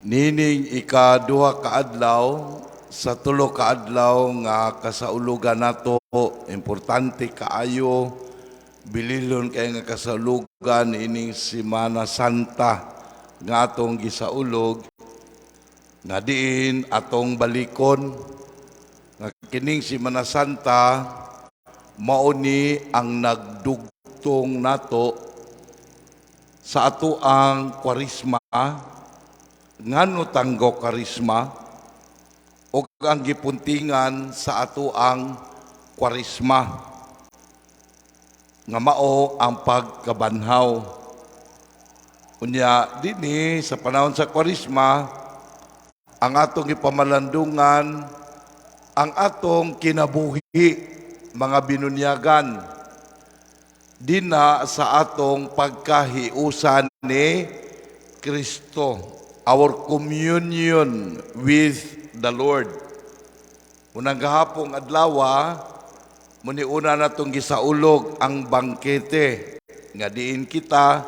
Nining ikaduha ka adlaw sa 3 ka adlaw nga kasaulugan nato, importante kaayo, bililon kay nga kasaulugan ining Semana Santa nga atong gisaulog, nga diin atong balikon nga kining Semana Santa mao ni ang nagdugtong nato sa ato ang Kwaresma. Ngano tanggo Kwaresma ug ang gipuntingan sa ato ang Kwaresma nga mao ang pagkabanhaw. Unya dinhi sa panahon sa Kwaresma, ang atong gipamalandungan ang atong kinabuhi, mga binunyagan, dina sa atong pagkahiusan ni Kristo, our communion with the Lord. Unang gahapong adlawa, muni una natong gisaulog ang bangkete nga diin kita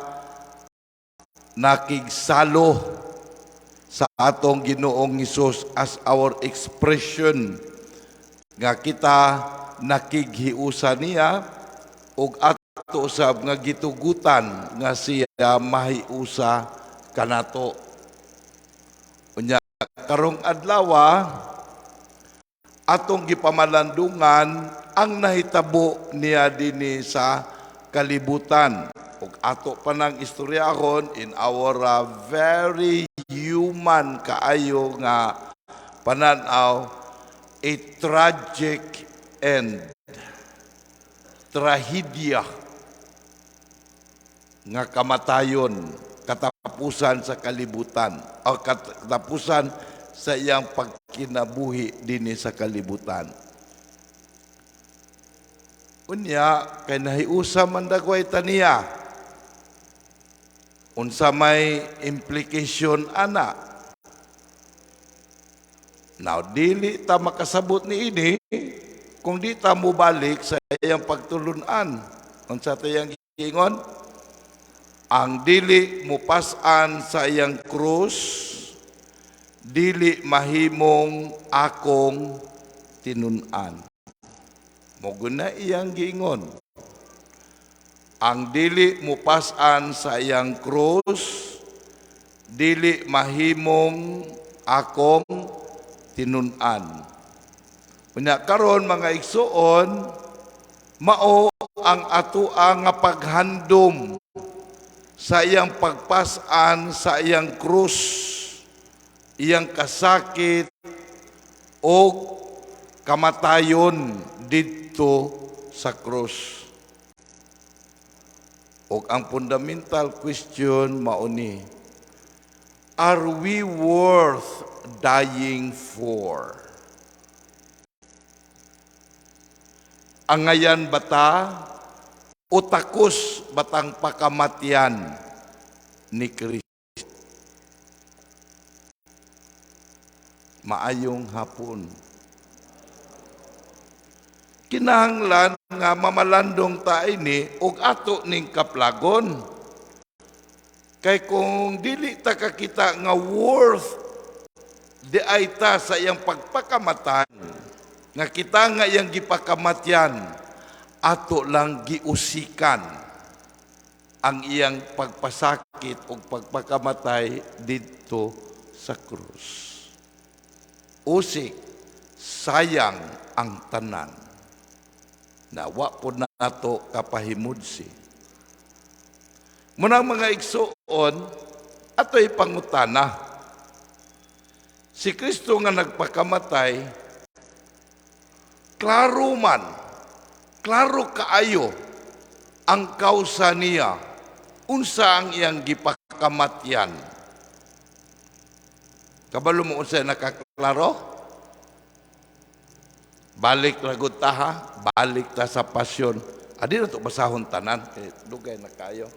nakigsalo sa atong Ginoong Hesus as our expression nga kita nakighiusa niya ug ato sab nga gitugutan nga siya mahiusa kanato. Unya karong adlawa, atong gipamalandungan ang nahitabo niya dinhi sa kalibutan ug ato pa nang istoryahon in our very human kaayo nga pananaw, a tragic end, trahedya nga kamatayon, katapusan sa kalibutan o katapusan sa iyang pagkinabuhi dinhi sa kalibutan. Unya kay nahiusa man dagway ta niya, unsa may implication ana? Now, dili ta makasabot ni ini kung di ta mobalik sa iyang pagtulunan. Unsa ta iyang giingon? Ang dili mupas-an sa iyang krus, dili mahimong akong tinun-an. Mao na iyang giingon. Ang dili mupas-an sa iyang krus, dili mahimong akong tinun-an. Unya karon, mga igsuon, mao ang atoa nga paghandom sa iyang pagpas-an sa iyang krus, iyang kasakit o kamatayon didto sa krus. Og ang fundamental question mao ni: Are we worth dying for? Angayan bata o takos batang pakamatyan ni Kristo? Maayong hapon. Kinahanglan nga mamalandong ta ini ug ato ning kaplagon. Kay kung dili ta kakita nga worth di ay ta sa iyang pagpakamatay, nga kita nga iyang gipakamatyan, ato lang giusikan ang iyang pagpasakit o pagpakamatay didto sa krus. Usik, sayang ang tanan. Nawa po nato kapahimudsi. Munang mga igsuon, ato'y pangutana. Si Kristo nga nagpakamatay, klaro man, klaro kaayo ang kausa niya, unsa ang iyang gipakamatyan. Kabalo mo unsa nakaklaro? Balik ragud ta ha, balik ta sa pasyon. Adi na to basahon tanan kay dugay na kayo.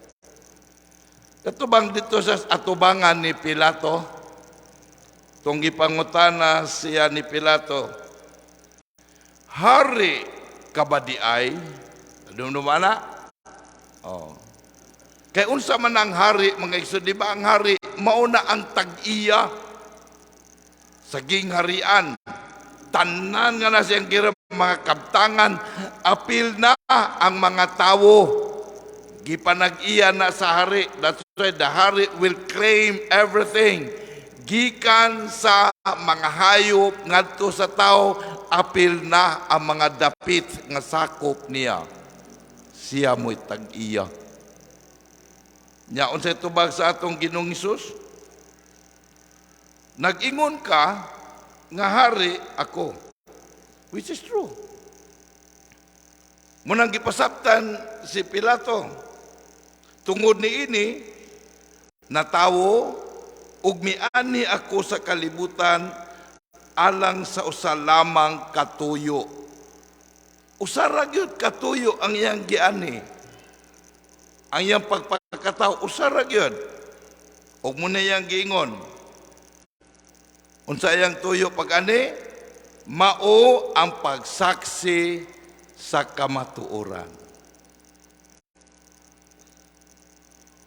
Katubang dito sa atubangan ni Pilato, tung gipangutana siya ni Pilato, "Hari ka ba di ay?" Dumdum ana? Oh. Kay unsa man ang hari, mga igsoon, di ba ang hari mauna ang tag-iya? Sa gingharian, tanan nga na siyang gira mga kabtangan, apil na ang mga tawo. Gipanag-iya na sa hari. That's why the hari will claim everything. Gikan sa mga hayop ngadto sa tao, apil na ang mga dapit nga sakop niya. Siya mo'y tag-iya. Nya unsay tubag sa atong Ginoong Hesus? Nag-ingon ka nga hari ako. Which is true. Munang gipasabtan si Pilato. Tungod ni ini, natawo ug miani ako sa kalibutan alang sa usa lamang katuyo. Usa ra gyud katuyo ang iyang giani. Ang iyang pagpakatao, usa ra gyud. Ug muna iyang giingon. Unsa iyang tuyo pag-ani? Mao ang pagsaksi sa kamatuoran.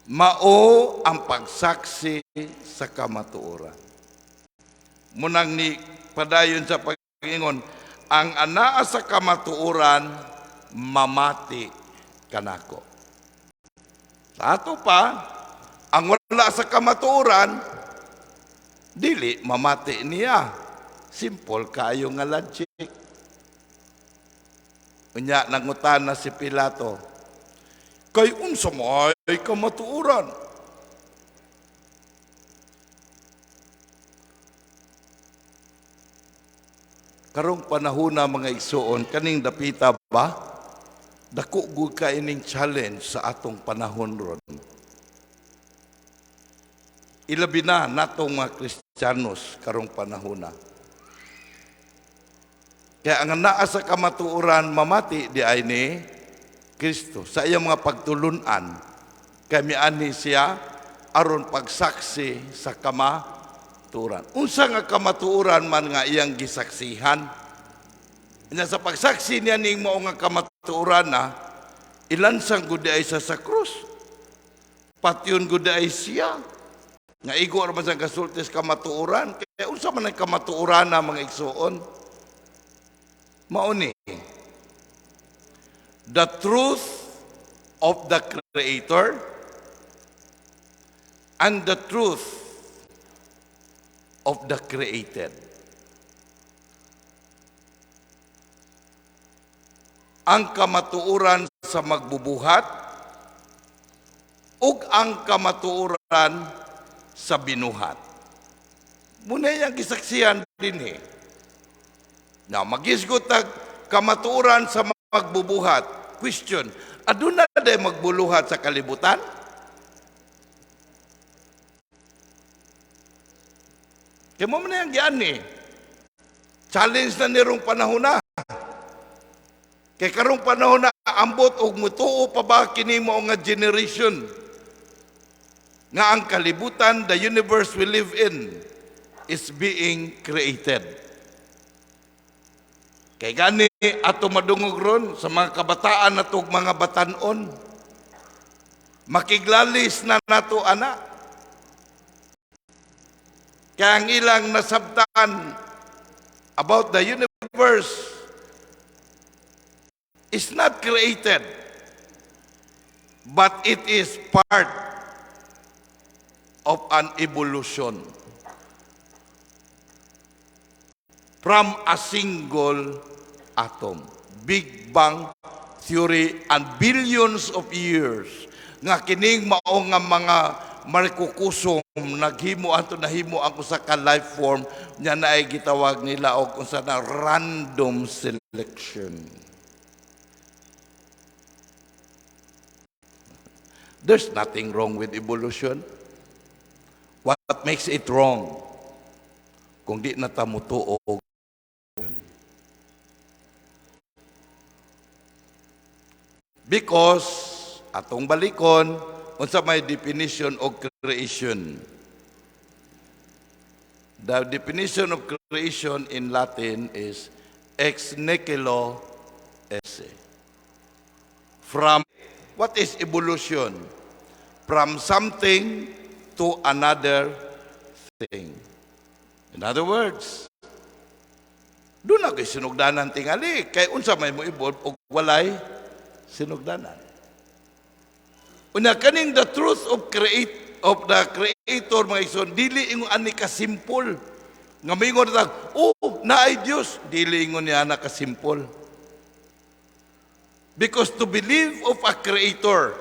Mao ang pagsaksi sa kamatuoran. Munang ni padayon sa pag-ingon, ang anaa sa kamatuoran mamati kanako. Sa ato pa, ang wala sa kamatuoran, dili mamati niya. Simple kaayo nga logic. Unya nangutana si Pilato, kay unsa may kamatuoran? Karong panahona, mga igsuon, kaning dapita ba? Dako gud ka ining challenge sa atong panahon ron. Ilabi na natong mga Kristiyanos karong panahona. Kaya ang naa sa kamatuoran mamati di ay ni Kristo sa iyang mga pagtulunan, kay mianhi siya aron pagsaksi sa kamatuoran. Unsa nga kamatuoran man nga iyang gisaksihan? Nya sa pagsaksi niya ning mao nga kamatuoran na ilansang gud ay sa krus. Patyon gud ay siya. Nga igo ra man sa gasulti sa kamatuoran. Kaya unsa man ang kamatuoran na, mga igsuon? Mao ni the truth of the Creator and the truth of the created. Ang kamatuoran sa magbubuhat ug ang kamatuoran sa binuhat. Muna yang gisaksihan dinhi. Na magisgot tag kamatuoran sa magbubuhat. Question, aduna day magbuluhat sa kalibutan? Kaya mo man yang giani. Challenge na nirong panahon na. Kay karong panahon na, ambot og mutuo pa ba kini mao nga generation nga ang kalibutan, the universe we live in, is being created. Kay gani ato madungog ron sa mga kabataan nato ug mga batanon. Makiglalis na nato ana. Kaya ang ilang nasabtan about the universe is not created, but it is part of an evolution from a single atom. Big Bang Theory and billions of years nga kining mao nga mga marikukusom naghimo anto nahimo ang usa ka life form nya naay gitawag nila og unsa na random selection. There's nothing wrong with evolution. What makes it wrong? Kung di na ta mutuo. Because atong balikon unsa may definition of creation. The definition of creation in Latin is ex nihilo esse. From what is evolution? From something to another thing. In other words, duna kay sinugdanan tingali kay unsa may mo ibod og walay sinugdanan. Unya kaning the truth of the creator, mga igsoon, dili ingon ani ka simple nga moingon ta, "Oh, naay Dios." Dili ingon niya na ka simple. Because to believe of a creator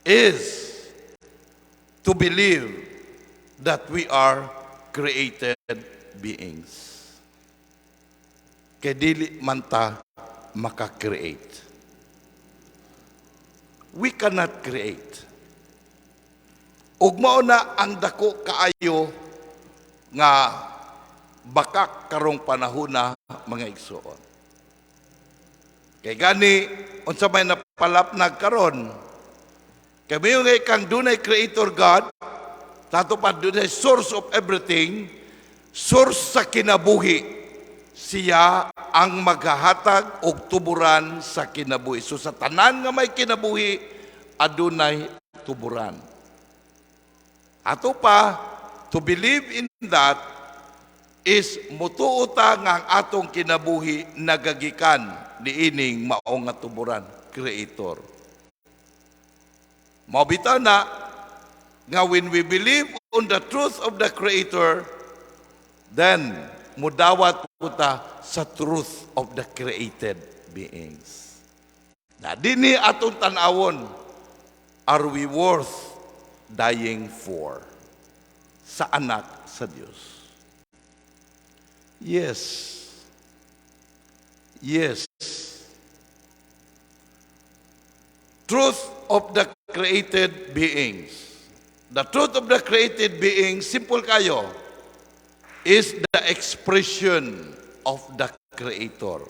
is to believe that we are created beings. Kay dili man ta maka-create. We cannot create. Ug mao na ang dako kaayo nga bakak karong panahona, mga igsoon. Kay gani unsa may napalapnag karon? Kay mayo nga kang dunay creator God, tato pa dunay source of everything, source sa kinabuhi. Siya ang maghahatag og tuburan sa kinabuhi. So sa tanan nga may kinabuhi, adunay tuburan. Ato pa, to believe in that is mutuo ta nga ang atong kinabuhi nagagikan niining mao nga tuburan, creator. Mao bitaw na nga when we believe on the truth of the creator, then mudawat po ta sa truth of the created beings. Na dinhi atong tan-awon, are we worth dying for sa anak sa Dios? Yes. Yes. Truth of the created beings. The truth of the created beings, simple kayo, is the expression of the Creator.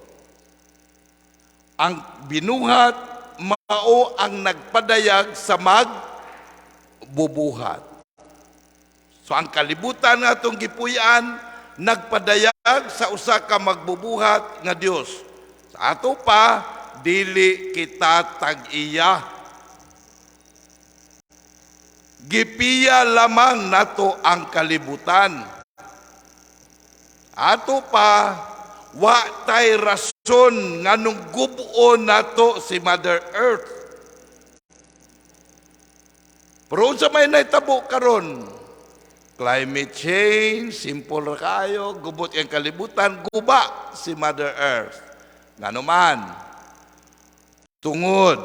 Ang binuhat, mao ang nagpadayag sa magbubuhat. So ang kalibutan nga atong gipuy-an nagpadayag sa usa ka magbubuhat nga Dios. Sa ato pa, dili kita tag-iya. Gipiya lamang nato ang kalibutan. Ato pa, wa tay rason nganong gubuon nato si Mother Earth. Pero unsa may nahitabo karon? Climate change, simple ra kayo, gubot ang kalibutan, guba si Mother Earth. Ngano man, tungod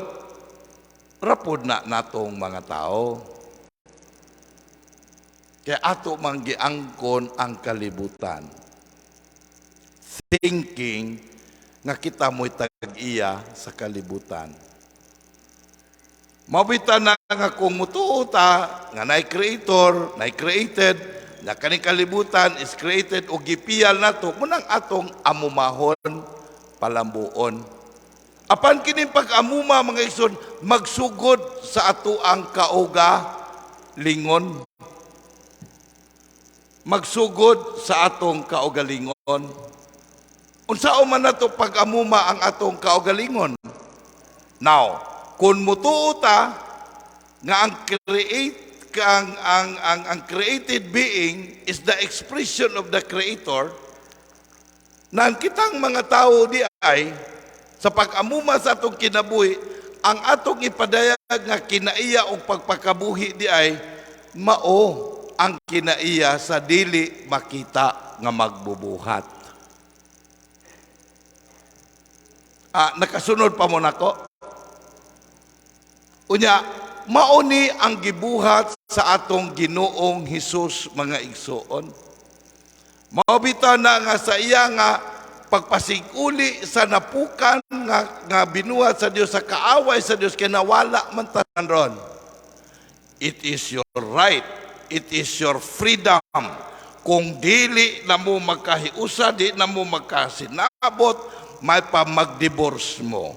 rapod na natong mga tao. Kaya ato mang giangkon ang kalibutan. Thinking nga kita mo'y tag-iya sa kalibutan. Mao bitaw na nga kung mutuo ta nga naay creator, naay created, na kaning kalibutan is created o gipiyal nato, munang atong amumahon, palambuon. Apan kining pag-amuma, mga igsoon, magsugod sa ato ang kauga lingon. Magsugod sa atong kaugalingon. Unsaon man nato pag-amuma ang atong kaugalingon? Now, kung mutuo ta nga ang create ang created being is the expression of the creator, na ang kitang mga tao di ay sa pag-amuma sa atong kinabuhi, ang atong ipadayag nga kinaiya og pagpakabuhi di ay mao ang kinaiya sa dili makita nga magbubuhat. Ah, nakasunod pa mo nako? Unya, mao ni ang gibuhat sa atong Ginoong Hesus, mga igsoon. Mao bitaw na nga sa iya nga pagpasiguli sa napukan nga binuhat sa Dios sa kaaway sa Dios, kay nawala man tanan ron. It is your right, it is your freedom. Kung dili na mo magkahiusa, di na mo magkasinabot, may pa magdivorce mo.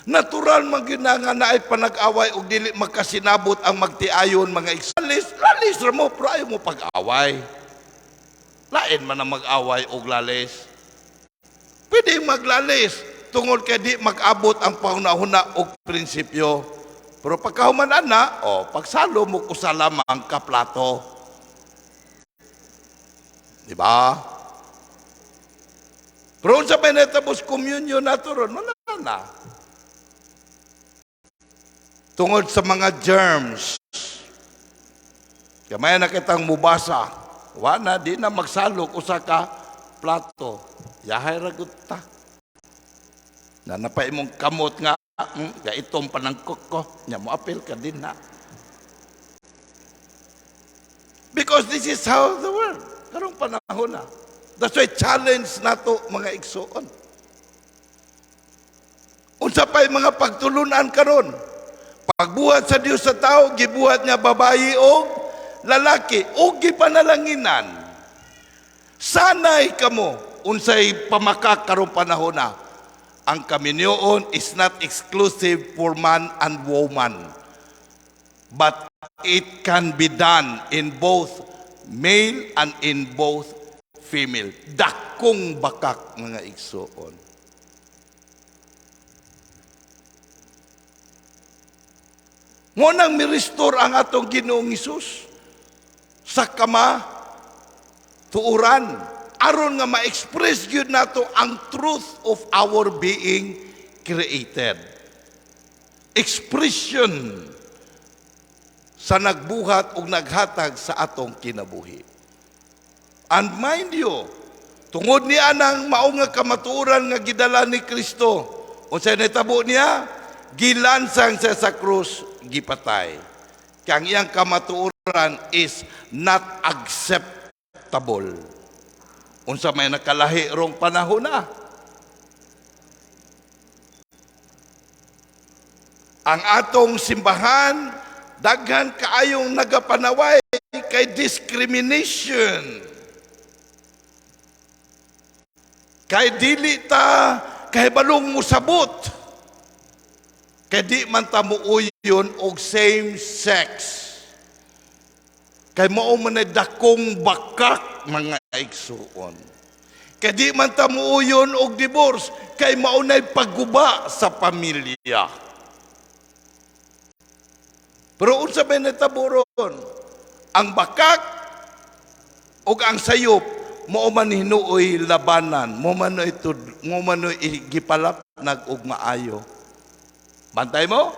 Natural man gyud na nga naay panag-away og dili magkasinabot ang magtiayon, mga igsoon. Lalis, lalis ra mo, pero ayaw mo pag-away. Lain man ang mag-away og lalis. Pwede maglalis tungod kay di mag-abot ang panghuna-huna og prinsipyo. Pero pagkahuman ana, oh, pagsalo mo usa lamang ka plato. Di ba? Pero unsa may natapos communion nato ron, wala na. Tungod sa mga germs. Kamay na kitang mubasa. Wa na, di na magsalok usa ka plato. Yahay ra gud ta. Na napa imong kamot nga gaitom panangkok ko, nya mo apil ka din na. Because this is how the world karong panahon na. That's why challenge nato, mga igsuon. Unsa pa'y mga pagtulunan karon? Pagbuhat sa Dios sa tao, gibuhat niya babayi o lalaki o gipanalanginan. Sanay kamo unsay pamakak karong panahon na. Ang kaminyoon is not exclusive for man and woman, but it can be done in both male and in both female. Dakong bakak, mga igsuon. Mo nang mi-restore ang atong Ginoong Hesus sa kama tuuran aron nga ma-express gyud nato ang truth of our being created. Expression sa nagbuhat ug naghatag sa atong kinabuhi. And mind you, tungod niya nang mao nga kamatuoran nga gidala ni Kristo, unsay nahitabo niya? Gilansang siya sa krus, gipatay. Kaya ang iyang kamatuoran is not acceptable. Unsa may nakalahi rong panahon na. Ang atong simbahan, daghan kaayong nagapanaway kay discrimination. Kay dili ta kahibalong musabot. Kay di man ta muuyon og same sex. Kay mao man ay dakong bakak, mga igsuon. Kay di man ta muuyon og divorce, kay mao nay pagguba sa pamilya. Pero unsa may natabo ron? Ang bakak ug ang sayop mao man hinuoy labanan, mo man ito, mo man gipalapnag og maayo. Bantay mo?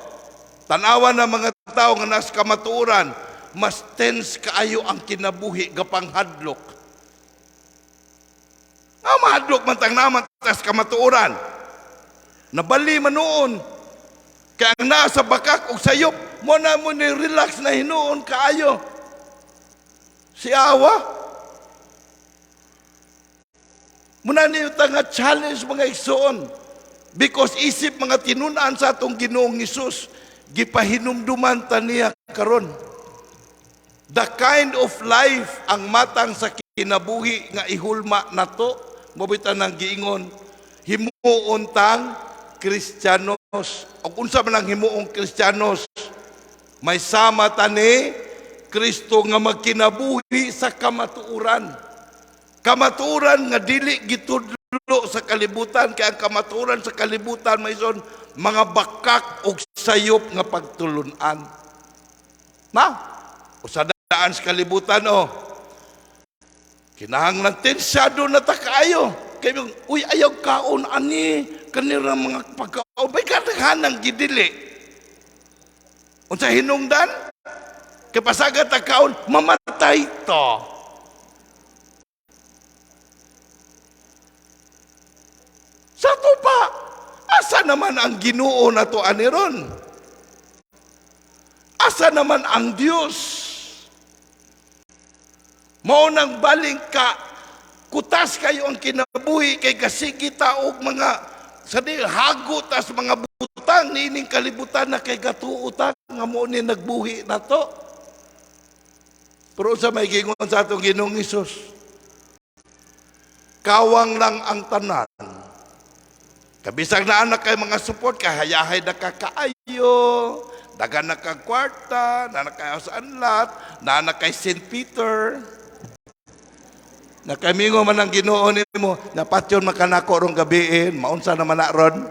Tanawa ng mga tao nga nas kamatuoran, mas tense kaayo ang kinabuhi gapanghadlok. Ah, mahadlok man tang naman tas kamatuoran. Nabali man noon. Kaya ang nasa bakak og sayop, mo na mo ni relax na hinuon kaayo. Si awa. Muna niyo ta nga challenge, mga igsoon. Because isip mga tinunan sa atong Ginoong Hesus, gipahinumduman ta niya karon. The kind of life ang matang sa kinabuhi nga ihulma nato, mabita nang giingon, himuon tang Kristiyanos. Og unsa man ang himuong Kristiyanos? May sama ta ni Kristo nga magkinabuhi sa kamatuoran. Kamatuoran nga dili gitudlo sa kalibutan, kay ang kamatuoran sa kalibutan may son mga bakak og sayop nga pagtulunan. Na, usa daan sa kalibutan oh. Kinahanglan tensyado na ta kaayo. Kay uy, ayaw kaon ani kanira mga pagkaon bay kadaghanang gidili. Unsa hinungdan? Kay pasagat ta kaon, mamatay to. Sa tupa, asa naman ang Ginoo nato aniron? Asa naman ang Dios? Mao nang baling ka, kutas kayo ang kinabuhi kay kasigi ta og mga sa di hago tas mga butang niining kalibutan na kay gatuo ta nga mo ni nagbuhi nato. Pero sa may gingon sa atong Ginoong Hesus, kawang lang ang tanan. Kabisag na anak kay mga support, kahayahay na kakaayo, dagan na kag kwarta, na kayo sa anlat, na kay St. Peter. Nakamingo man ang Ginoo nimo, napatyon makanako rong gabiin, maunsa naman na ron.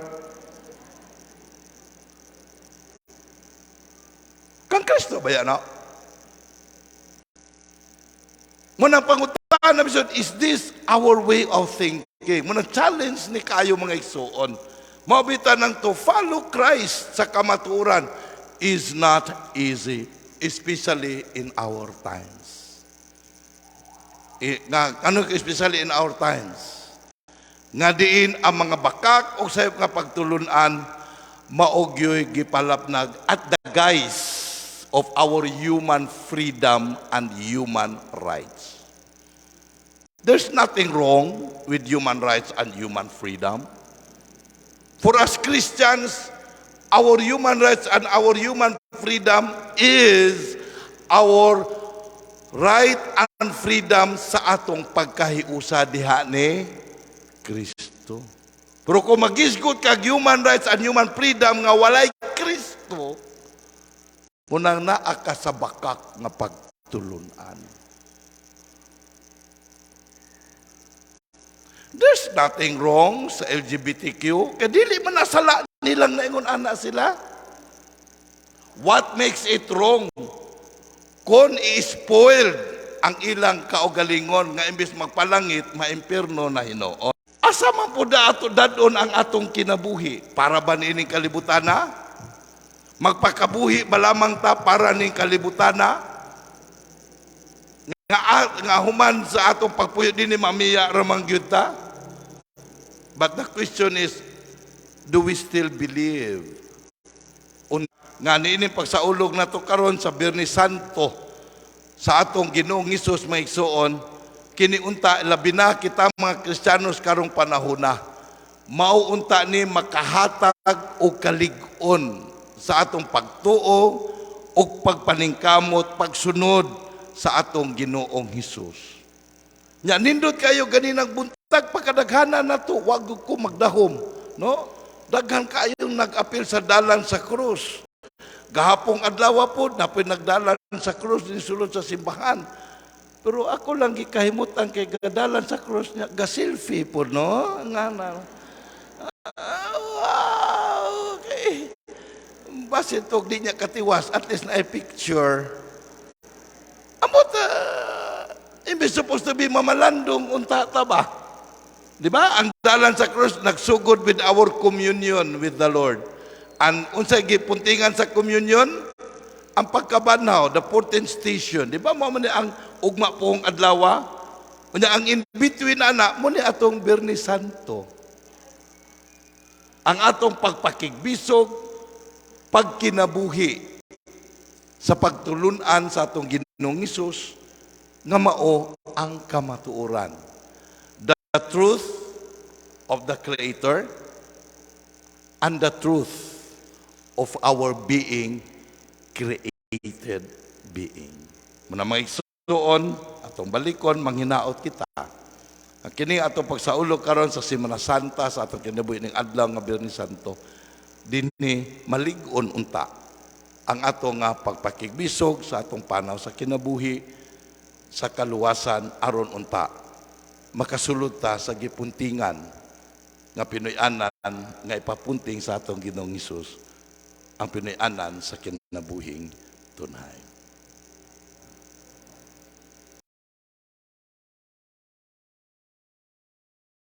Kang Kristo ba yan, no? Munang pangutaan na bisod, is this our way of thinking? Munang challenge ni kayo, mga igsuon. Mao bitaw nang to follow Christ sa kamatuoran is not easy, especially in our times. Nga, ano, especially in our times? Nga diin ang mga bakak o sayop nga pagtulunan mao gyoy gipalapnag at the guise of our human freedom and human rights. There's nothing wrong with human rights and human freedom. For us Christians, our human rights and our human freedom is our right and freedom sa atong pagkahiusa diha ni Kristo. Pero kung magisgot kag human rights and human freedom nga walay Kristo, munang naa ka sa bakak nga pagtulunan. There's nothing wrong sa LGBTQ. Kaya dili man nasala nilang naingon ana sila. What makes it wrong? Kung i-spoiled ang ilang kaugalingon nga imbis magpalangit, maimpirno na hinuon. Asa man po da ato dadon ang atong kinabuhi? Para ba niining kalibutan na? Magpakabuhi ba lamang ta para ning kalibutan na? Nga human sa atong pagpuyo dinhi, mamiya ramang gyud ta? But the question is, do we still believe? Nga niining pagsaulog nato karon sa Biyernes Santo sa atong Ginoong Hesus, mga igsuon, kini unta labi na kita mga Kristiyanos karong panahona, mao unta ni makahatag og kalig-on sa atong pagtuo ug pagpaningkamot pagsunod sa atong Ginoong Hesus. Nya nindot kayo ganinang buntag, pagkadaghanan na to, wag ko magdahom, no? Daghan kayong nag-apil sa dalan sa krus. Gahapong adlaw po, napoy nagdalan sa krus din sulod sa simbahan. Pero ako lang gikahimutan kay gadalan sa krus niya, ga-selfie po, no? Nga na. Ah, wow, okay. Basin tog di niya katiwas, at least na picture. Amot, imbes supposed to be mamalandong unta ta ba? Di ba? Ang dalan sa krus nagsugod with our communion with the Lord. And unsay gipuntingan sa communion? Ang pagkabanhaw, the 14th station. Di ba mao man ni ang ugma pong adlaw? Unya ang in between ana mo ni atong Biyernes Santo. Ang atong pagpakigbisog, pagkinabuhi sa pagtulunan sa atong Ginoong Hesus nga mao ang kamatuoran. The truth of the Creator and the truth of our being created being. Muna, mga igsuon, atong balikon, manghinaot kita. Ang kini atong pagsaulog karon sa Semana Santa sa atong kinabuhi ning adlaw nga Biyernes Santo, dinhi malig-on unta ang ato nga pagpakigbisog sa atong panaw sa kinabuhi sa kaluwasan aron unta makasulod ta sa gipuntingan nga Pinoy-anan nga ipapunting sa atong Ginoong Hesus, ang Pinoy-anan sa kinabuhing tunay.